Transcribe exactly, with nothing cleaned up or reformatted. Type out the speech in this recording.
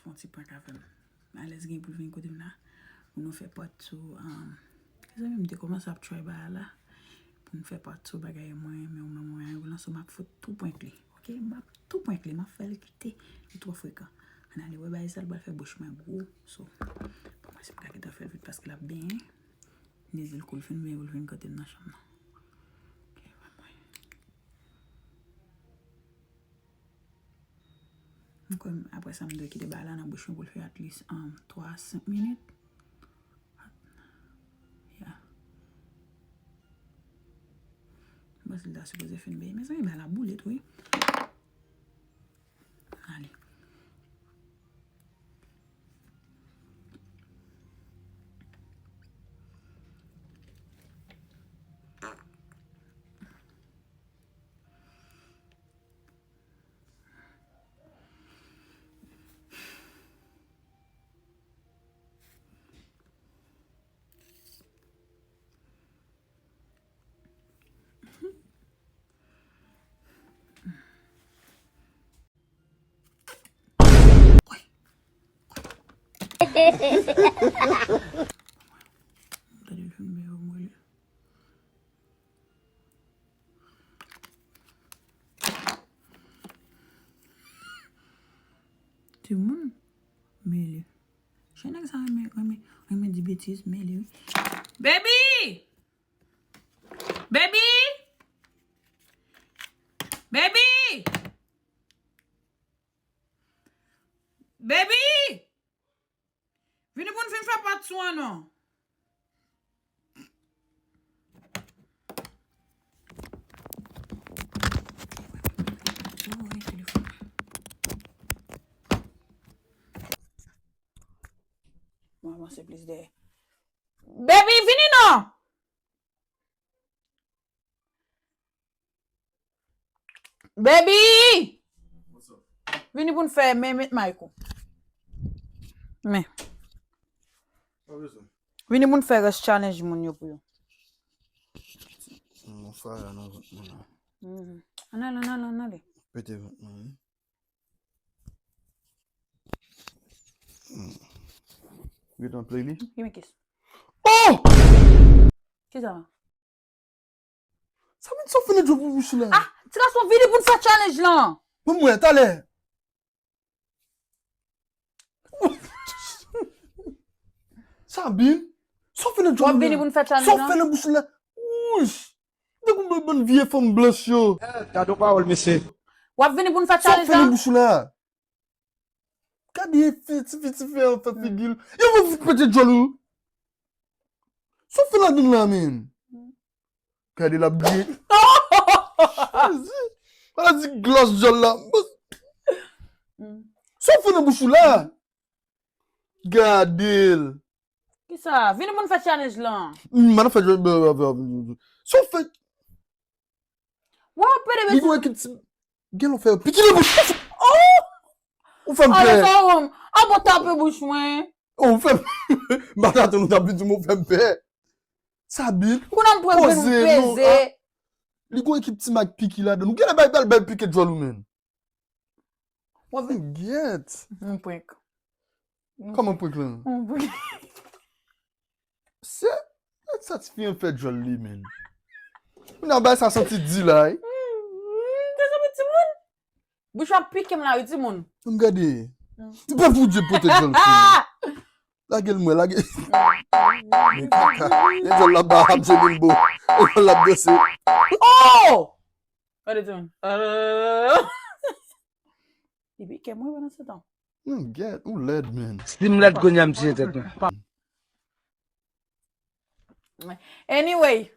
Fè yon ti prank avè m. Alèz gen pou l vin kote m la. Pou nou fè part two, um, mezanmi, m te kòmanse ap try bagay la. Pou n fè part two bagay mwen, men ou menm mwen, ou lan so m ap fout tou prank li. Ok, m ap tou prank li, m ap fè l kite. Li twò frekan. Ann ale wè bagay sa, l pral fè bouch mwen gwo. So, pa mwen si m ka gentan fè l vit paske l ap benyen. Li di l kou l fin benyen, pou l vin kote m nan chanm nan. Ok, wè mwen. M kwè m, apre sa, m dwe kite bagay la nan bouch mwen pou l fè at least, um, twa a senk minit. Yeah. M panse l ta sipoze fin benyen. Mezanmi, bagay la boule tou, wi. Ale. Timoun, mele. Jan nèg sa renmen, renmen, renmen di betiz, mele wi. Baby! Baby! Baby! Baby! Vini pou n fin fè part two an non. Mwen avanse plis dèyè. Baby, vini non! Baby! Vini pou n fè men met mic ou. Men. Vini pou n fè rès challenge moun yo pou yo. Mwen faya nan vant mwen la. Mhm. Ann ale, ann ale, ann ale. Pete vant mwen, wi. Hmm. Ret an play li. Give me kiss. Oh! Kisa? Sa vin sa fè nan djòl pou bouch la. Ah, ti gason vini pou n fè challenge lan. Pou mwen, talè. Sabine, sa fè nan djòl la. W ap vini pou n fè challenge lan? Sa fè nan bouch la. Wouch. Depi mwen bann vye fanm blanch yo. Gade yon pawòl, mesye. W ap vini pou n fè challenge lan? Sa fè nan bouch la. Gade fi, ti fi, ti fi an fè figi l. Yo, mwen vin pete djòl ou. Sa fè ladan la, men. Gade l ap griyen. Jezi. Maladi glòs djòl la. Sa fè nan bouch ou la? Gade l. Kisa? Vini pou n fè challenge lan. M pa nan fè challenge. Sa fè. Wa pede li gen yon ekip ti. Gen lè w fè piki nan bouch. Oh! Ou fè m pè. An bon tape bouch mwen. Oh, ou fè m. M pa t atann ou t ap vin di m ou fè m pè. Sabine. Kounye a m pran grenn ou peze. Li gen yon ekip ti mag piki ladan. Ou gen lè bay bèl bèl pike djòl ou menm. Mwen vin gyèt. Yon prank. Kòman prank lan? Yon prank. Se, sa ti fi an fè djòl li, men. Kounye a bay sa santi di la, wi. Te santi timoun. Bouch ap pike m la, wi, timoun. Ann gade. M pa pou Dye pote djòl fi. Lage l mwen, lage. Men kaka. E djòl la ba ap jwenn bo. E djòl la ap danse. Oh! Gade timoun. Li pike mwen pandan se tan. Hmm, gèt, ou lèd, men. Si m lèd kounye a, m tiye tèt mwen. Anyway.